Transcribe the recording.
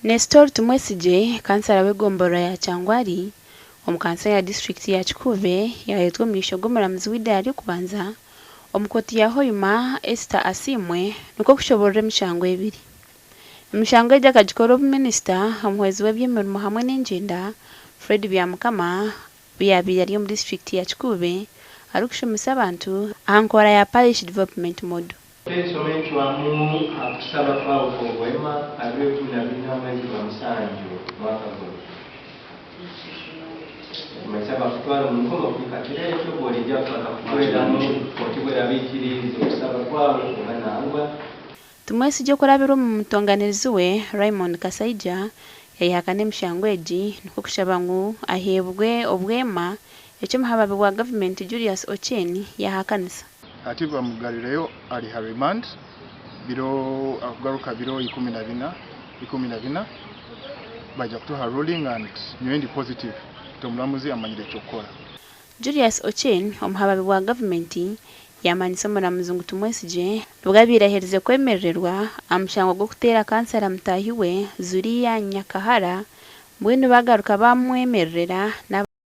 Nestor Tumwesigye, kansara w'egomborora ya Kyangwali omu kanso ya disiturikiti ya Kikuube yareetwa omu maisho g'omuramuzi w'eidaara ry'okubanza omu kooti ya Hoima, Esther Asiimwe nikwo kushoborora emishango ebiri. Emishango egi akagikora obu minisita omuhwezi w'eby'emirimo hamwe n'engyenda, Fred Byamukama obu yaabaire ari omu disiturikiti ya Kikuube arikushomesa abantu aha nkora ya Parish Development Model. Ensoma encwamu aha kusaba kwawe kw'obwema aha biro 14 omwezi gwa musanju mwaka gunu. Nikimanyisa bakutwara omu nkomo kuhika kiro ekyo obu oriija bakakucweramu kooti obu eraba eikiriize okusaba kwawe oba nangwa. Tumwesigye okurabira omu mutonganirizi we, Raymond Kasaija, yayehakana emishango egi nikwo kushaba ngu aheebwe obwema, eki omuhababi wa gavumenti Julius Ochen yahakanisa. Hati bamugarireyo ari ha remand biro akugaruka biro 14, 14 baija kutuha ruling and nyowe ndi positive nti omuramuzi amanyire ekyokukora. Julius Ochen, omuhababi wa gavumenti, yaamanyisa omuramuzi ngu Tumwesigye nibwo abaire aherize kwemerererwa aha mushango gw'okuteera kansara mutaahi we, Zuria Nyakahara, mbwenu baagaruka baamwemererera n'aba.